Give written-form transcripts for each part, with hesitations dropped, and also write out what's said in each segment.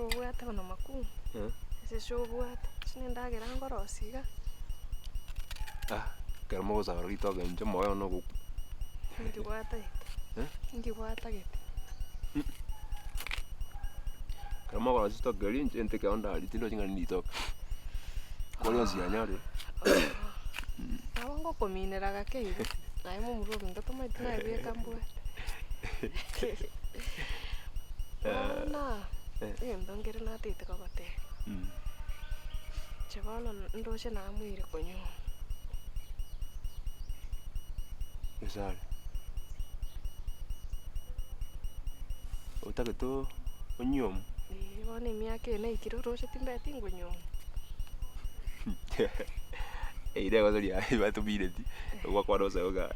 obwate bono makumu? Eh. Esese obwate, gose na endagera nkorosia iga? Ah, ekero mogosabera ritoke inche omoyo one ogokwa. Inki gwatagete? Eh? Inki gwatagete? Ekero mogorosia ritoke erio inche nteke ao ndarie tindochi ng'a ninditoke. Kore onsi yanyorire. Nabo ngokominera gake igo, naye momura ominto tomaeti naye bweka mbwate. Bono, egento nkere natagete kogotebia, inche bono ndoche namoire konywa. Gesare, otagete onywomu? Eeh bono emiaka eye naikire oroche timbeti nkonywomu. Eyio negoso riaye batomineti, ogokwana osebe ng'a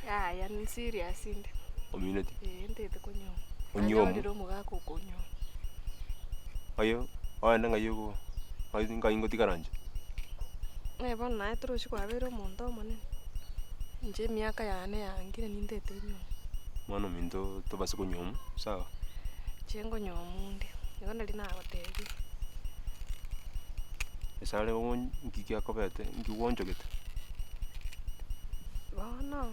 Yaya nserious inde. Omineti? Eeh ntagete konyuoma. Onyuomu? Nanyorire omogaka okonyuoma. Oyo, ogende ng'ai ogo ng'ai ng'ai ngotigara inche? Naye bono naye torochi kwabeire omonto omonene, inche emiaka yane yangire nintagete nyuome. Mwana ominto tobase konyuomwa, sawa? Inche nkonyuoma onde, igo nari nagotebia. Nyasae are nki giakobete, nki gwanchogete? Bono,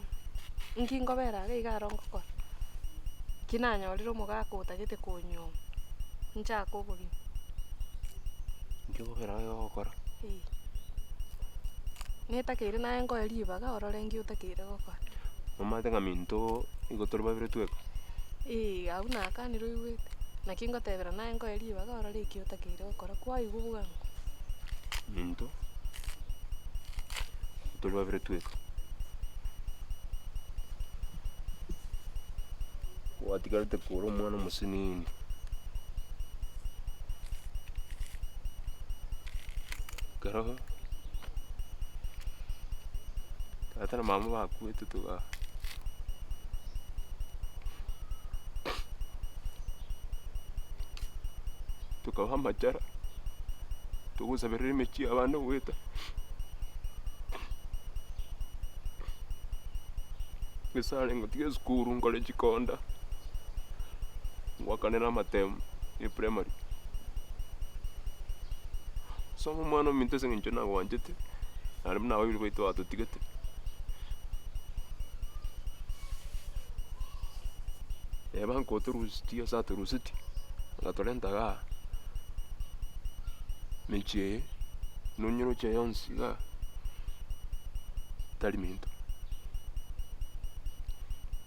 nki nkobera iga iga aro ngokora? Nki nanyorire omogaka otagete konyuoma, nchake obogima. Nki okobera iga iga ogokora? Eh. Netakeire naye nkoe ribaga orore nki otakeire gokora. Omanyete ng'a minto nigo tore babere tweka? Eeh, abwo nakanire oigwete, naki ngotebera naye nkoe ribaga orore eki otakeire gokora, kwaigwa bwango. Minto, tore babere tweka. Gwatigarete kore omwana omosinini. Ekero tata na mama bakwete toga. Tokaba amachara, togosaberera emechie y'abande goeta. Nyasae ngotiga esukuru nkore chikonda, ngwakanere amatemu ya eprimary. Soma omwana ominto ase eng'encho nagwanchete, naende buna abaibori baito batotigete. Neba nkotorusitie ase atorusetie, agatorenta igaa, mechie eye, nonyeroche yonsi igaa, tari minto.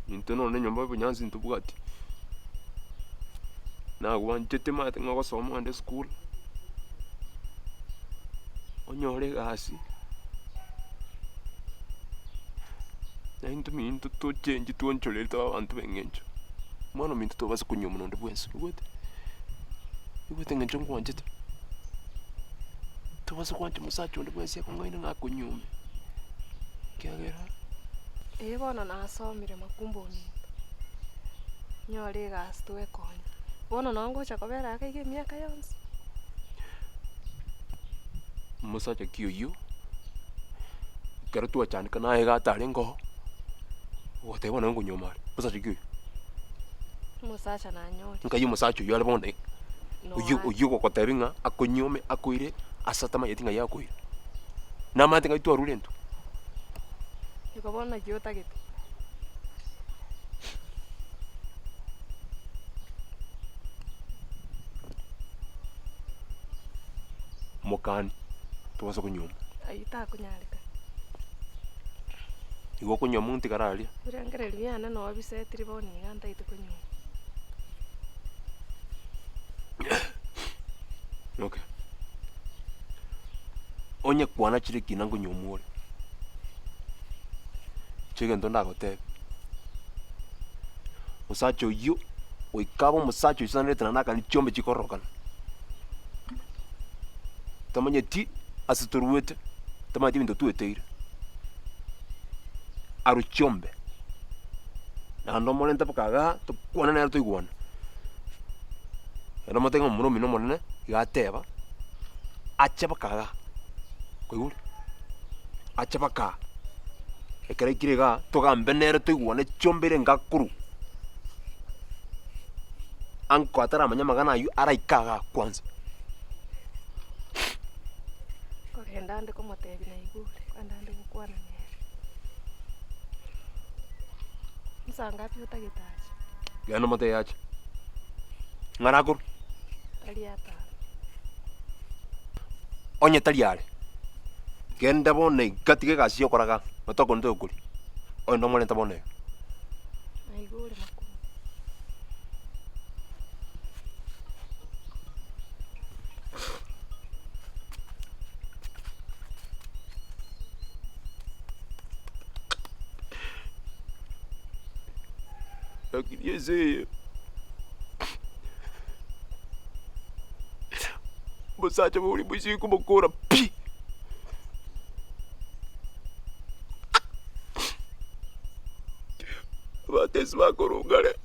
Intwe nonye na enyomba ya obonyansi ntobwati, nagwanchete omanyete ng'a ogosoma ogende esukuru, onyore egasi. Na intwe minto tochengi twonchoreri tobe abanto b'eng'encho. Omwana ominto tobasa konyuomwa nonde bwensi, oigwete? Oigwete eng'encho nkwanchete? Tobasa gwancha omosacha onde bwensi akong'aine ng'a akonyuome, ekiagera. Eeh bono nasomire makumba ominto, nyore egasi twekonye, bono noo ngocha kobera iga iga emiaka yonsi. Omosacha ki oyio, ekero twachandeka naye iga atarenge oo, ogoteba bono nkonyuoma are, omosacha ki oyio? Omosacha nanyorire. Nkai omosacha oyio are bono iga, oyio Noare. oyio ogogotebia ng'a akonyuome akoire ase atamanyeti ng'ai akoira. Namanyete ng'ai twarure intwe. Igo bono naki otagete? Mokani, tobasa konyuoma. Ayio takonyarekana. Igo okonyuoma ontigare aria. Ebirengererio biane noo bisetiri bono iga ntaete konyuoma. Okay. Onye kwanachire ekina nkonyuomwa ore, inche egento ndagotebie, omosacha oyio goika abe omosacha oisanerete naende akane chiombe chikororokana. Tamanyeti ase toruete, tamanyeti ebinto tweteire, arwe chiombe, naende omorente mpaka igaa tokwane nere toigwane. Naende omotebie ng'a omomura omino omonene iga ateba, ache mpaka igaa, kwaigure? Ache mpaka aa, ekero aikire igaa, togambe nere toigwane chiombe ere enga akorwa. Anko ataramanya amang'ana ayio araike igaa kwanza. Kogenda ande komotebia naigure, kogenda ande gokwana nere. Nsa ngapi otagete ache? Genda omotebie ache. Ng'ana akorwa? Tari atano. Onye tari are, genda bono iga tiga egasi ya okoraga na tokoni togokoria, ogende omorente bono iga. Naigure makumbi. Lakini ense eye, omosacha boria moiseke komokora pi. Abatesi bakorwa ngare.